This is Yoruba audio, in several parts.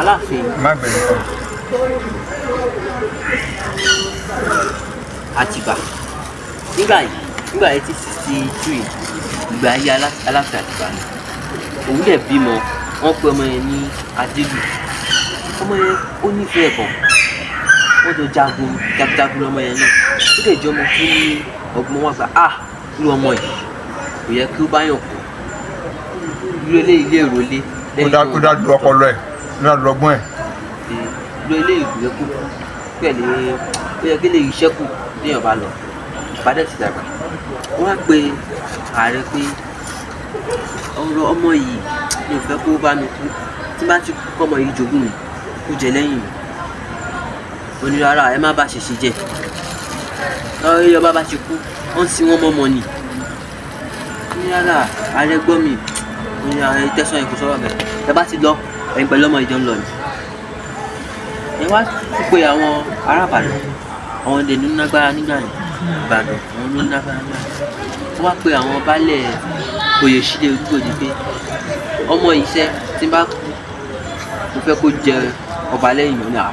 Aláàfin Má gbẹ̀yìn kan. Àtìbà nígbà yìí, nígbà 1863, ìgbà ayé Aláàfin Àtìbà ni òun dẹ̀ bímọ. Wọ́n pe ọmọ yẹn ní Adélù. Ọmọ yẹn, ó nífẹ̀ẹ́ kan, wọ́n jọ jagun jagunjagun lọmọ yẹn náà. Ó dẹ̀ jẹ́ ọmọ tó ní ọgbọ́n. Wọn gbà á, irú ọmọ yìí kò yẹ kí ó bá yàn kú, irú eléyìí lè rọlé. Ó dá lu ọpọlọ ẹ̀, ó dá lu ọgbọ́n ẹ̀. Irú eléyìí kò yẹ kó kú pẹ̀lú, ó yẹ kí eléyìí ṣẹ́kù téèyàn bá lọ bá dẹ̀ ti dàgbà. Wọ́n á pe ààrẹ pé ọ̀rọ̀ ọmọ yìí, mi ò fẹ́ kó bá mi kú. Tí bá ti kú, kọ́mọ yìí jogún mi, kó jẹ lẹ́yìn mi. Ó ní rárá, ẹ má bá ṣe ṣe jẹ lọ́wọ́ ọba bá ṣe kú, wọ́n sin wọ́n mọ́mọ́ ni. Ó ní rárá, ààrẹ gbọ́ mi. Ó ní ààrẹ tẹ̀sán yẹn, kò sọ̀rọ̀ bẹ́ẹ̀. Ẹ bá ti lọ, ẹ̀yin pẹ̀lú ọmọ ìjọ ń lọ ni. Ẹ wá tún pé àwọn ará Ìbàdàn, àwọn ọdẹ ní lágbára nígbà yẹn. Ìbàdàn, àwọn ló ní lágbára nígbà yẹn. Wọ́n wá pé àwọn baálẹ̀ Oyèsílẹ̀ Olúgbòde pé ọmọ iṣẹ́ tí n bá kú, mo fẹ́ kó jẹ ọba lẹ́yìn mi. Ní à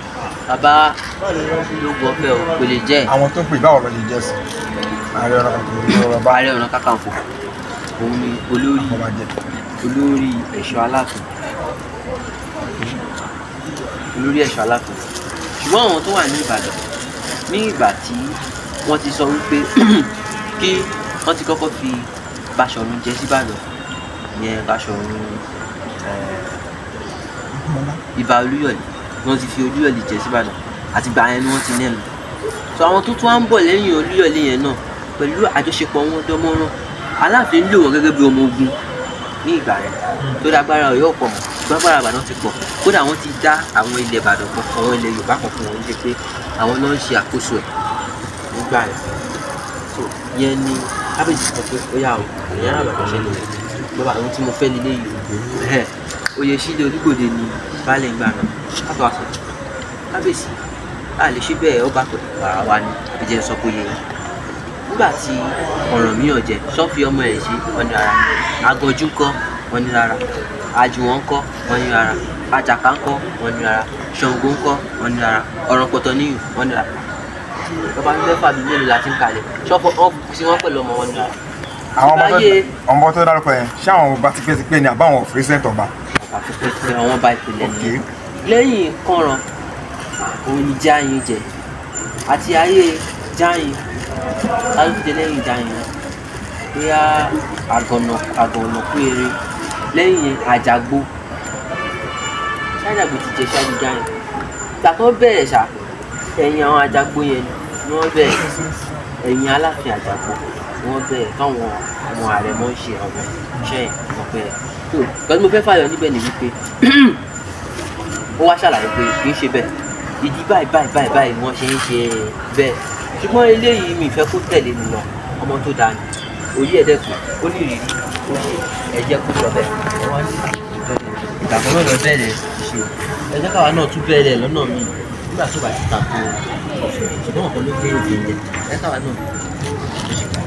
bàbá ló gbọ́ fẹ́ o, kò lè jẹ́. Àwọn tó pè, báwo lọ ṣe jẹ́ sí Ààrẹ Ọ̀nà Kakanfò lọ́wọ́ bá? Ààrẹ Ọ̀nà Kakanfò, òun ni olórí ọba jẹ. Olórí ẹ̀ṣọ́ Aláàfin, olórí ẹ̀ṣọ́ Aláàfin. Ṣùgbọ́n àwọn tó wà ní Ìbàdàn ní ìgbà tí wọ́n ti sọ wípé kí wọ́n ti kọ́kọ́ fi Báṣọ̀run jẹ síbàdàn ìyẹn Báṣọ̀run, Ìbà Olúyọ̀lé, wọ́n ti fi Olúyọ̀lé jẹ síbàdàn. Àtìgbà yẹn ni wọ́n ti nẹ́nu. So àwọn tó tún wá ń bọ̀ lẹ́yìn Olúyọ̀lé yẹn náà, pẹ̀lú àjọṣepọ̀ wọn dánmọ́rán, Aláàfin lò wọ́n gẹ́gẹ́ bí ọmọ ogun ní ìgbà yẹn tó dágbára. Ọ̀yọ́ pọ̀ mọ́, ṣùgbọ́n agbára Ìbàdàn ti pọ̀. Kódà wọ́n ti dá àwọn ilẹ̀ Ìbàdàn kan, àwọn ilẹ̀ Yorùbá kan fún wọn, ṣe pé àwọn náà ń ṣe àkóso ẹ̀ nígbà yẹn. So yẹn ni kábíyèsí sọ pé ó yà ó, ìyẹn ará Ìbàdàn ṣẹlẹ̀ bàbá àwọn tí mo fẹ́ nílé yìí. Oyèsílẹ̀ Olúgbòde ni baálé ìgbà náà. Káàtó wá sọ kábíyèsí, a lè ṣe bẹ́ẹ̀, ọba pẹ̀lú ara wa ni àbíjẹ́ sọ pé yẹn nígbà tí Ọ̀rànmíyàn jẹ sọ́fì ọmọ ẹ̀ ṣe, wọ́n ní rárá. Agànjú ńkọ́? Wọ́n ní rárá. Àjùwọ̀n ńkọ́? Wọ́n ní rárá. Àjàká ńkọ́? Wọ́n ní rárá. Ṣàngó ńkọ́? Wọ́n ní rárá. Ọ̀rànpọ̀tọ̀ níyùn? Wọ́n ní rárá. Ọba mẹ́fà bíi mélòó la ti ń kalẹ̀ ṣọ́fọ̀ wọ́n sí wọ́n pẹ̀lú ọmọ wọn ní rárá. Àwọn ọba tó Láyé- àwọn ọba tó dárúkọ yẹn, ṣé àwọn ọba tipẹ́tipẹ́ ni àbáwọn recent ọba? Àfikún tí àwọn ọba ìpìlẹ̀ nìyẹn. Lẹ́yìn kànràn, òun ni Jáyín jẹ àti ayé Jáyín. Ta ló jẹ lẹ́yìn Jáyín? Bóyá Àgànà, Àgànà kú eré. Lẹ́yìn yẹn, Àjàgbó. Ṣáàjàgbó ti jẹ ṣáájú Jáyín. Ìgbà tó bẹ̀rẹ̀ ṣá, ẹ̀yìn àwọn Àjàgbó yẹn ni wọ́n bẹ̀rẹ̀. Ẹ̀yìn Aláàfin Àjàgbó ni wọ́n bẹ̀rẹ̀, káwọn ọmọ àrẹ̀mọ ń ṣe àwọn iṣẹ́ yẹn wọ́n bẹ̀rẹ̀. Tó nǹkan tí mo fẹ́ fàyọ níbẹ̀ ni wípé ó wá ṣàlàyé pé kì í ṣe bẹ́ẹ̀, ìdí báyìí báyìí báyìí báyìí ni wọ́n ṣe ń ṣe bẹ́ẹ̀. Ṣùgbọ́n eléyìí, mi fẹ́ kó tẹ̀lé mi lọ. Ọmọ tó dáa ni, orí ẹ̀ dẹ́kun, ó ní ìrírí, ó ṣe ẹ jẹ́ kó sọ bẹ́ẹ̀. Ẹ wá ní ìgbà kan náà lọ bẹ̀rẹ̀ ṣe, ẹ jẹ́ káwa náà tún bẹ̀rẹ̀ lọ́nà míì nígbà tó bá ti tako òfin. Ṣùgbọ́n ọ̀kan ló gbé òfin jẹ, ẹ káwa náà ó ṣe kà.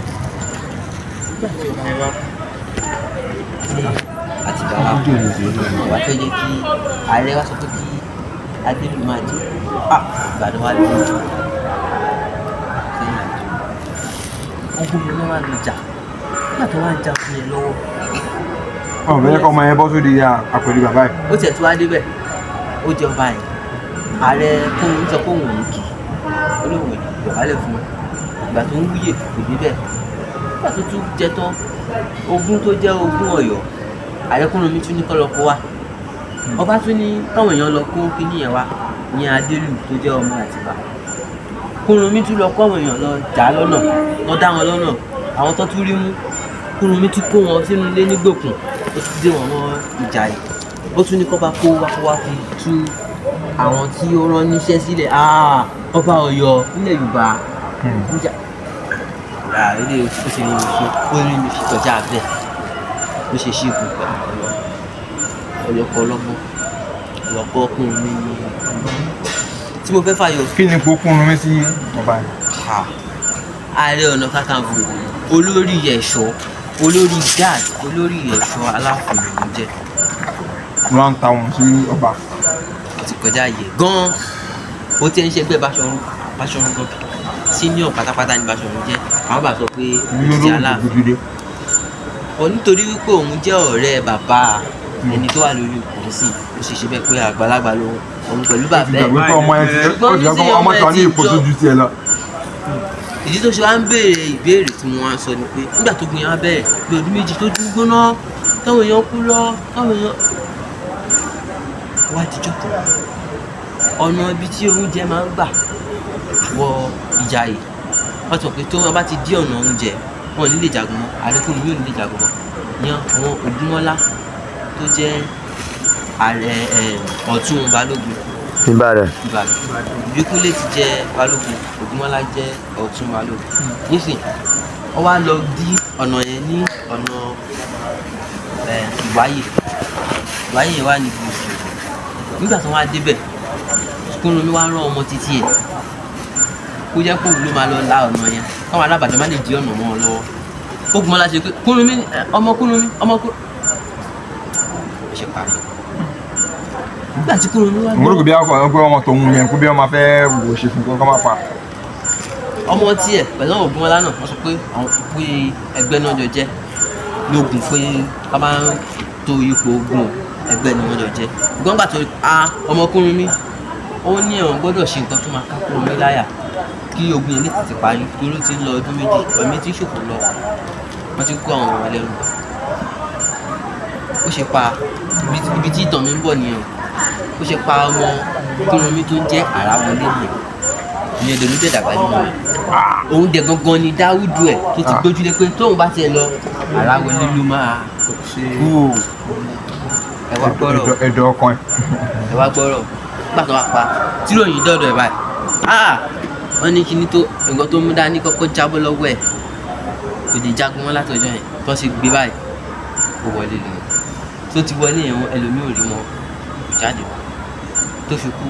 Nígbà tí ọba yẹn wá tí Àtìbà wa kú, wá fẹ́ jẹ́ kí ààrẹ wá sọ pé kí Adélù máa jẹ. Ah, Ìbàdàn wa lè sẹ́yìn àjọ ogun yẹn ló wà lọ jà. Nígbà tó wá ń jà fún yẹn lọ́wọ́, Ọ̀ bẹ́ẹ̀ kọ́ ọmọ yẹn bọ́ sórí àpèrè bàbá ẹ̀. Ó tiẹ̀ tí wá débẹ̀, ó jẹ ọba yẹn. Ààrẹ kóun sọ pé òun ò ní kì í, ó lóun ò ní dọ̀bálẹ̀ fún un. Ìgbà tó ń wúyè, kò débẹ̀. Nígbà tó tún jẹ tán, ogún tó jẹ́ ogún Ọ̀yọ́, ààrẹ Kúrúnmí tún ní kó lọ kó wá. Ọba tún ní káwọn èèyàn lọ kó kíní yẹn wá ní Adélù tó jẹ́ ọmọ Àtìbà. Kúrúnmí tún lọ kó àwọn èèyàn lọ jà á lọ́nà, lọ dá wọn lọ́nà. Àwọn tó tún rí mú, Kúrúnmí tún kó wọn sínú ilé nígbòkùn, ó tún dé wọn mọ́ ìjà yìí. Ó tún ní kó bá kó wá, kó wá fi tú àwọn tí ó rán níṣẹ́ sílẹ̀. Ah, ọba Ọ̀yọ́ nílẹ̀ Yorùbá níjà ilé, ó ti rí mi fi, ó rí mi fi kọjá bẹ́ẹ̀. Bó ṣe ṣí ikú pẹ̀lú Ọ̀yọ́, ọlọ́kọ ọlọ́gbọ́n, ọlọ́kọ ọkùnrin mi tí mo fẹ́ fàyọ. Kí ni ipò Kúrúnmí sí ọba yẹn? Ha. Ààrẹ Ọ̀nà Kakanfò, olórí ẹ̀ṣọ́, olórí guard, olórí ẹ̀ṣọ́ Aláàfin ló jẹ́. Wọ́n ń ta wọn sí ọba. Ó ti kọjá àyè gan-an. Ó ti ń ṣẹgbẹ́ Báṣọ̀run, Báṣọ̀run gan senior pátápátá ní Báṣọ̀run jẹ́. Àwọn bá sọ pé ó ti Aláàfin Gbójúdé. Ọ nítorí wípé òun jẹ́ ọ̀rẹ́ bàbá ẹni tó wà lórí ipò sí, ó sì ṣe bẹ́ẹ̀ pé àgbàlagbà lòun, òun pẹ̀lú bàbá ẹ̀. Gbàgbé pé ọmọ ẹ ti ó ti gbàgbé ọmọ tí wà ní ipò tó ju tiẹ̀ lọ. Ìdí tó ṣe wá ń béèrè ìbéèrè tí mo wá ń sọ ni pé nígbà tó gbìyànjú abẹ́rẹ́ bí ọdún 2 tó dún gbóná, táwọn èèyàn kú lọ, táwọn èèyàn wá dijọ́ kan, ọ̀nà ibi tí oúnjẹ máa ń gbà wọ Ìjàyè, wọ́n ti mọ̀ pé tó wọn bá ti dí ọ̀nà oúnjẹ, wọn ò ní lè jagun mọ́, Àrékúnmi yóò ní lè jagun mọ́. Yan àwọn Ògúnmọ́lá tó jẹ́ ààrẹ, ọ̀tún balógun Ìbàdàn. Ìbàdàn. Ìbíkúnlé ti jẹ́ balógun, Ògúnmọ́lá jẹ́ ọ̀tún balógun. Nísìn wọ́n wá lọ dí ọ̀nà yẹn ní ọ̀nà Ìwáyè. Ìwáyè yẹn wà níbi òkè. Nígbà tí wọ́n wá débẹ̀, Kúrúnmí wá rán ọmọ títí ẹ̀ kó jẹ́ kóun ló máa lọ la ọ̀nà yẹn, káwọn alábàdàn má lè dí ọ̀nà mọ́ ọ lọ́wọ́. Ògúnmọ́lá ṣe pé Kúrúnmí, ọmọ Kúrúnmí, ọmọ Kúrúnmí ṣe parí. Nígbà tí Kúrúnmí wá Mo rò pé bí wọ́n pé ọmọ tòun yẹn kó bí wọ́n máa fẹ́ wò ṣe fún kó má pa. Ọmọ tiẹ̀ pẹ̀lú àwọn Ògúnmọ́lá náà, wọ́n sọ pé àwọn pé ẹgbẹ́ náà jọ jẹ́ lóògùn, pé ká máa ń tó ipò ogun, ẹgbẹ́ ni wọ́n jọ jẹ́. Ṣùgbọ́n gbà tó a ọmọ Kúrúnmí, ó ní ẹ̀wọ̀n gbọ́dọ̀ ṣe nǹkan tó máa ká Kúrúnmí láyà kí ogun yẹn lè tètè parí, torí ó ti ń lọ ọdún 2, ẹ̀mí tí ń ṣòfò lọ, wọ́n ti kó àwọn ọmọ ẹlẹ́rù. Ó ṣe pa ibi tí ìtàn mi ń bọ̀ nìyẹn. Ó ṣe pa ọmọ Kúrúnmí tó ń jẹ́ Àràwọlé nìyẹn. Ìyẹn lèmi dẹ̀ dàgbà nínú rẹ̀. Òun dẹ̀ gangan ni Dáúdù ẹ̀ tó ti gbójúlé pé tóun bá tiẹ̀ lọ, Àràwọlé ló máa kú o. Ẹ wá gbọ́rọ̀. Ẹ̀dọ̀ ọkàn ẹ̀. Ẹ wá gbọ́rọ̀. Nígbà tó wá pa, tí ròyìn dọ̀dọ̀ ẹ̀ báyìí, wọ́n ní kíní tó nǹkan tó mú dání kọ́kọ́ jábọ́ lọ́wọ́ ẹ̀, kò lè jagun wọn látọjọ́ yẹn. Tó ṣe gbé báyìí, ó wọlé lọ. Tó ti wọlé yẹn, ẹlòmíì ò rí wọn, kò jáde tó fi kú.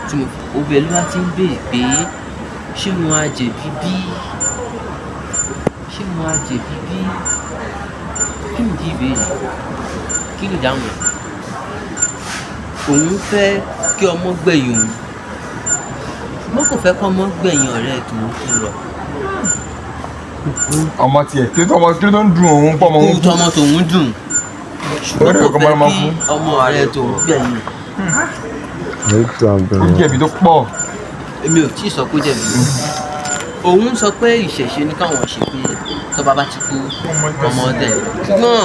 Tí mo obìnrin ló wá ti ń béèrè pé ṣé mo á jẹ̀bi bí? Ṣé mo á jẹ̀bi bí? Kí nìdí ìbéèrè? Kí ni ìdáhùn rẹ̀? Òun fẹ́ kí ọmọ gbẹ̀yìn òun, ṣùgbọ́n kò fẹ́ kí ọmọ gbẹ̀yìn ọ̀rẹ́ tòun tó lọ. Ọmọ tiẹ̀ kí ló tó kí ló tó ń dùn òun pọ̀ mọ́ òun Kó tọmọ tòun dùn, ṣùgbọ́n Ó kò dẹ̀ kọ́ fẹ́ ọmọ kí kú. ọmọ ọ̀rẹ́ tòun gbẹ̀yìn. Ó jẹ̀bi tó pọ̀. Èmi ò tíì sọ pé jẹ̀bi. Òun sọ pé ìṣẹ̀ṣe ní káwọn ṣe, pé tọ́ba bá ti kú, ọmọ tẹ̀. Ṣùgbọ́n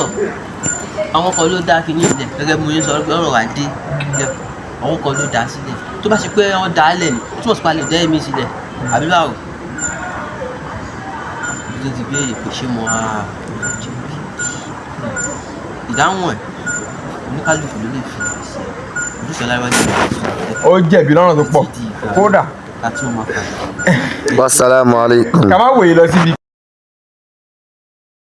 àwọn kan ló dá kinní ilẹ̀ gẹ́gẹ́ bí mo ṣe sọ pé ọ̀rọ̀ wa dé ilẹ̀, àwọn kan ló dá sílẹ̀. Tó bá ṣe pé wọ́n dá lẹ̀ ni, ó túmọ̀ sí pé a lè dá ẹ̀mí sílẹ̀, àbí báwo? Ibi tó ti béèrè pé ṣé mo á jẹ̀bi, ìdáhùn ẹ̀, oníkálukú ló lè fi sí ẹ̀. Ojúṣe aláwájú Ó jẹ̀bi lọ́nà tó pọ̀ kódà. láti wọn máa pàdé. Wasalaamu alaikum. Ká má wòye lọ síbi.